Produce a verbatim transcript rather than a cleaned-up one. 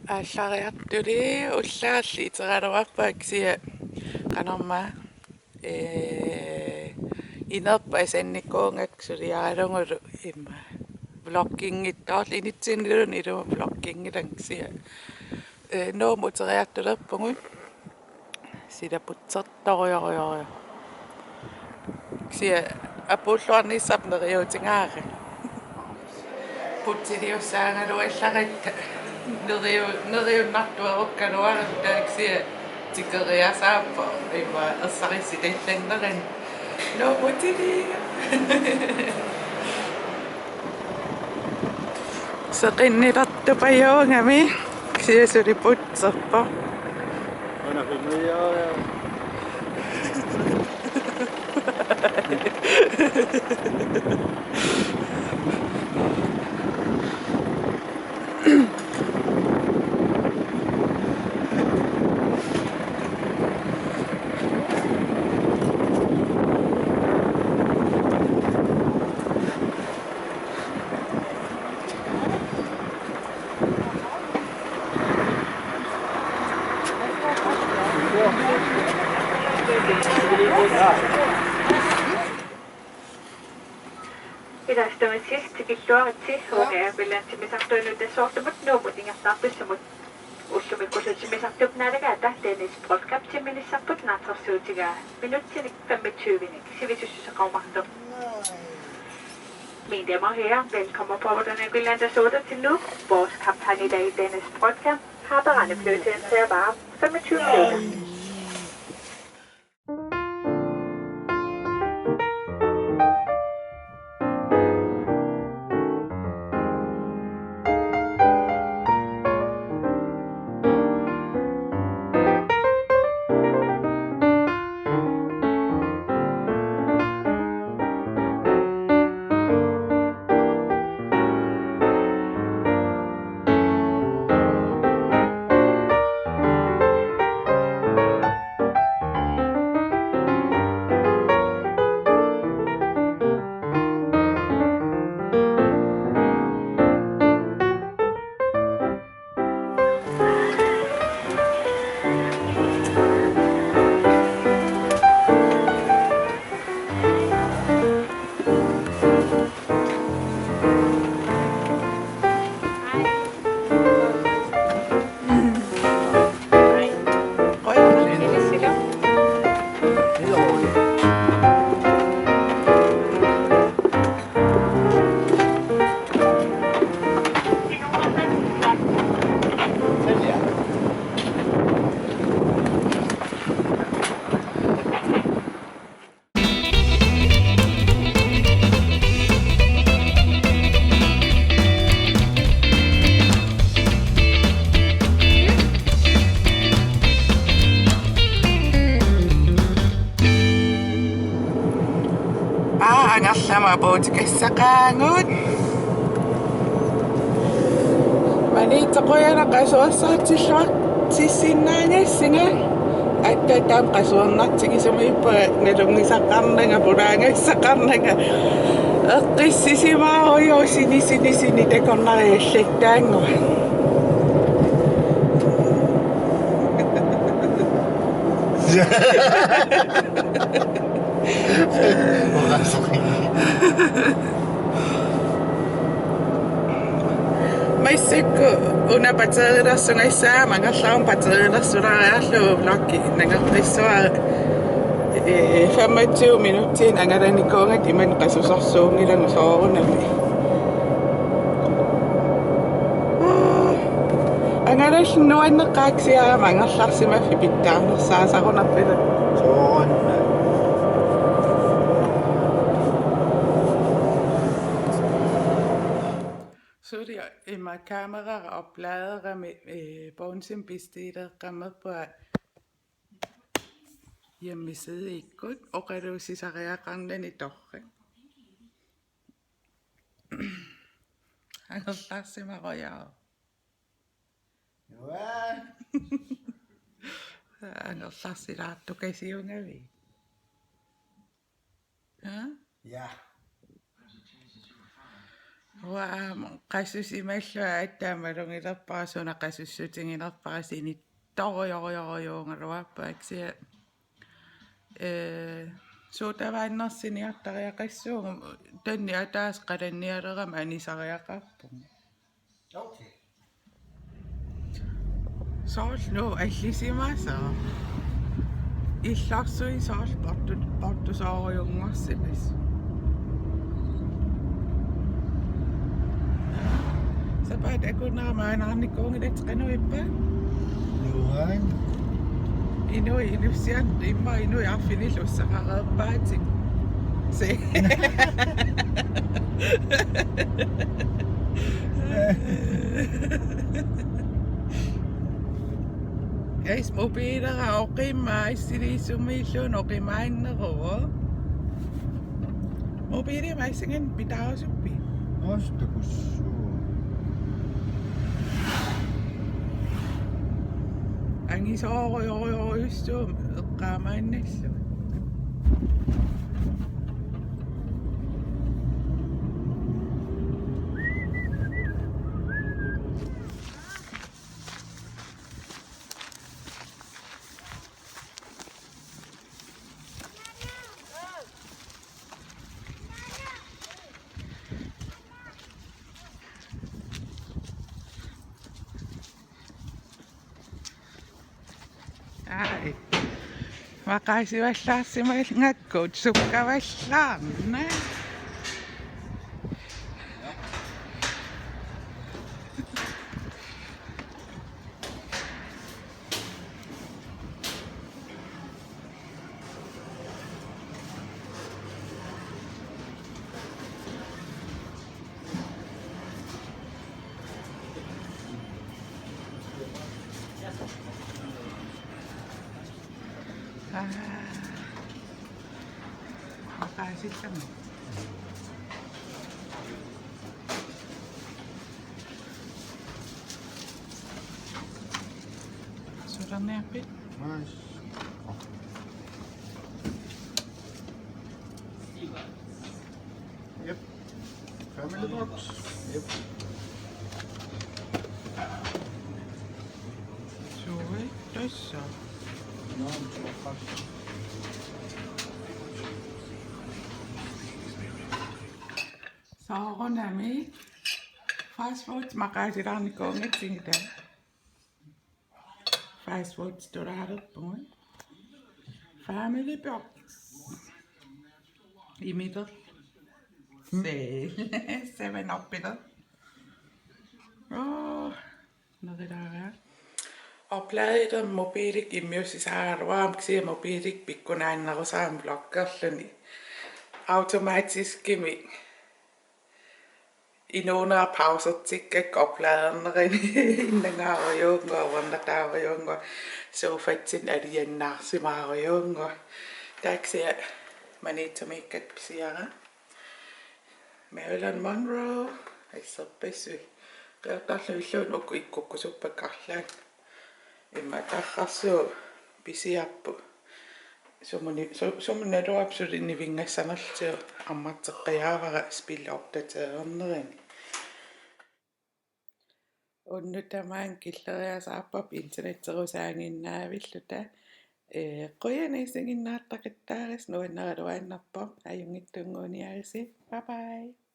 Aallariartuli ullaarli iteraluarpunga kisianni qanormaa, ee, inerput asannikuugakku suliaralugulu immaqa vloggingittoorlu initsinniluunniit ilumut vloggingilanga kisianni, ee, Nuummut uteriartulerpugut. Sila putsertorujorujorujor. Kisianni apuulluarnissaq neriuutigaara. Putsiliussaagaluallarakku neriu-, neriunnartuarukkaluarutta kisianni tikeriasaappoq immaqa ersarissitallanneranik. Nuummutiliiga. Seqinnilertupajuugami kisianni suli putserpoq. Una filmiliaria. Ilaastumissil tikilluaritsi, uunga Greenland timmisartuinut tassoortumut Nuummut ingerlaartussamut. Ullumi Qusut timmisartup naalagaata Dennis Brodkamp timminissarput naatsorsuutigaa minutsinik femogtyvenik sivisussuseqarumaartoq. Mine damer og herrer, velkommen ombord under Greenlanders otte til Nuuk. Vores kaptajn i dag, Dennis Brodkamp, har beregnet flytiden til at vare femogtyve minutter. Aa, angerlamut apuutikassaqaagut. Maniitsoq qujanaq qasuersaartilluartissinnaangassinga. Aatsaat taama qasuernartigisumippa nalunngisaqarnanga, pulaagassaqarnanga. Eqqissisimaarujuk sini, sini, sini takornariallattaannguaq. Massakkut una batterilersugassaagama angerlaruma batterilersulaariarlugu vloggi nangeqqissuara, ee, femogtyve minutsiinik angalanikuugama imannak qasusorsuunngilagut soorunami. Angalallit nuanneqaat kisianni aamma angerlarsimaffik pitsaanersaasarunarput. Soorunami. Suli ima kamera opladerami, eh, Bogensen bestileqqammerpunga hjemmesidekkut oqaluussisariaqarnani torrak. Angerlarsimarujoor. Angerlarsilaartukkut kisianni. Ha? Ja. Uanga qasusimallunga aatsaat malugilerpara, suna qasussutigilerpara, sinittorujorujorujussuugaluarpunga, kisianni ee, suut tavaannersiniartariaqassuugut, taanna ataaseq qalannialerama anisariaqarpugut. Okay. Soorlu allisimasoq. Illorsui soorlu portu-, portusoorujunngorsimasoq. Sapaatip akunnera maaniinnarnikuunngilatit, qanoq ippa? Nuan. Inuit inussian imma inuit arfinillit ussaqareerpaatit. Se. Guys, mobiilera oqimma assiliissumiilluunniit oqimaanneruvoq. Mobiili massakkut pitaarusuppit? Ostakus. Angisoorujorujorujussuuvoq eqqaamaannassaaq. Ai. Maqaasivallaarsimagakku sukkavallaarnaq. Maqaasillama. Suulerniarpit? Nice. Yep. Family box. Yep. Sui, tassa. Soorunami fast food maqaasilaarnikuunngitsigiga. Fast food tulaalerpugut. Family box. Imider. Se. Seven Up-iler. Oh, nerilaara. Opladermik mobiilik immiussisaaraluarama, kisianni mobiilik pikkunaannerusarami vloggerluni. Automatiskimik inuunera pausertikkakku opladernerini innangaarujuunnguaq, overnataarujuunnguaq, sofatsinni alianaarsimaarujuunnguaq. Taava kisianni Maniitsumiikkatta pisiara. Marilyn Monroe, asserpassuit. Qeqertarlutilluunniit uku ikkukkusuppakka arlaat. Immaqa tarrarsuup pisiarput. Sumuni-, su-, sumut naluarput suli nivinngassanerlugu, ammarteqqiaavara spilloortateernerini. Unnuk tamaanga killeriasaarparput internetserusaaginnaavilluta. Ee, qujanaq isiginnaartaqattaarisi, nuannaraluaannarpoq, ajunngitsunnguuniarisi. Bye bye.